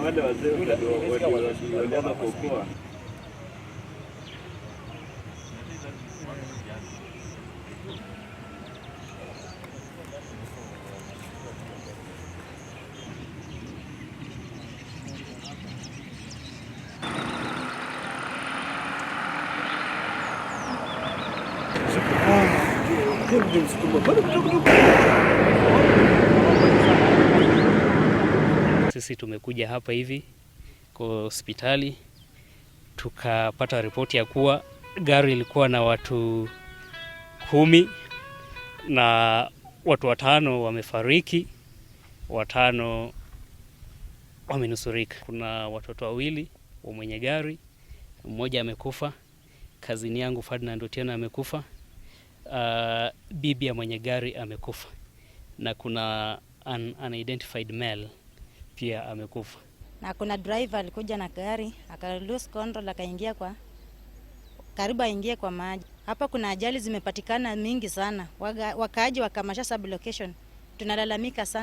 Wale wazee walianza kuokoa. Sisi tumekuja hapa hivi kwa hospitali tukapata ripoti ya kuwa gari ilikuwa na watu 10 na watu watano wamefariki, watano wamenusurika. Kuna watoto wawili wa mwenye gari, mmoja amekufa, kazini yangu Ferdinand Otieno amekufa, bibi ya mwenye gari amekufa, na kuna an unidentified male pia amekufa. Na kuna driver alikuja na gari aka lose control, akaingia kwa karibu aingie kwa maji. Hapa kuna ajali zimepatikana mingi sana, wakaaji wa Kamasha sub location tunalalamika sana.